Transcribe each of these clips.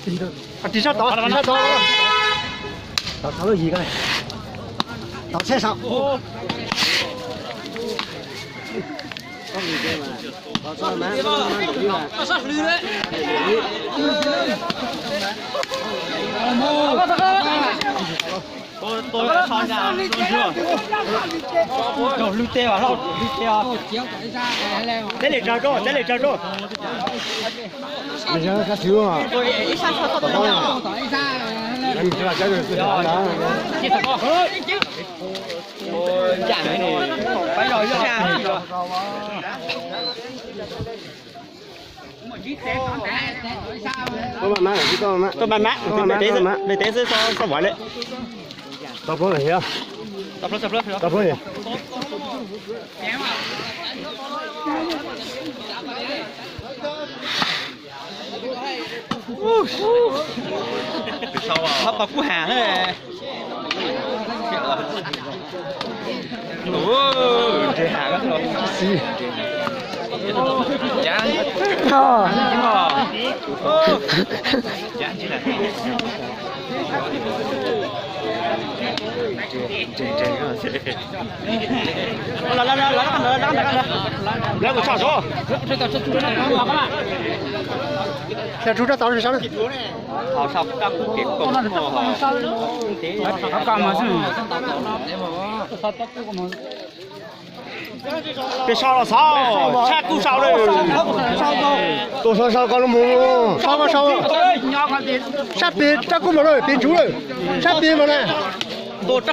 Ris sab tod, ris sab tod. Tod txog lub yim ko. Tod tsheb saum. Hlwb teb, hlwb teb. Teb li tsawg rau, teb li tsawg rau. Tuaj maj mab, tuaj maj mab, tuaj maj mab, peb teb xwb, txhob vov li. Tau plaub lawm thiab. Tau plaub, tau plaub. Tau kuj has na. Lawv kuv tso sab. Tso rub rab tod sab. Peb so los xav, sab kuj sau lawm. Tus sau sau koj lub mus, sau koj sau. Sab pem rab kuj mus lawm, pem ntsuv lawm. Sab pem mus na. Lawv kuv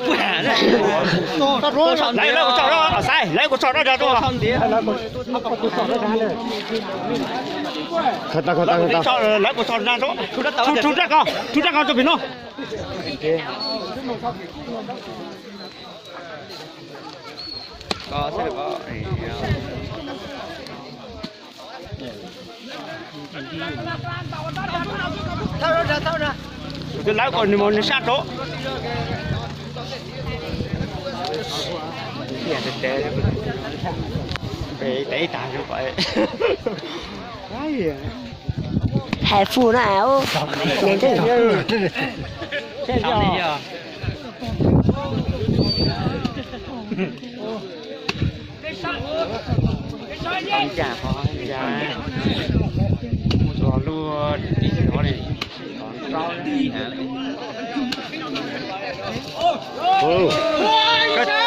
tso rab, Xaiv, lawv kuv tso rab rau. Lawv kuv tso rab rau. Rub rab ko, rub rab ko rau pem no. Tus lawv kom nws mus nws sab rau. Hais fu na. Koj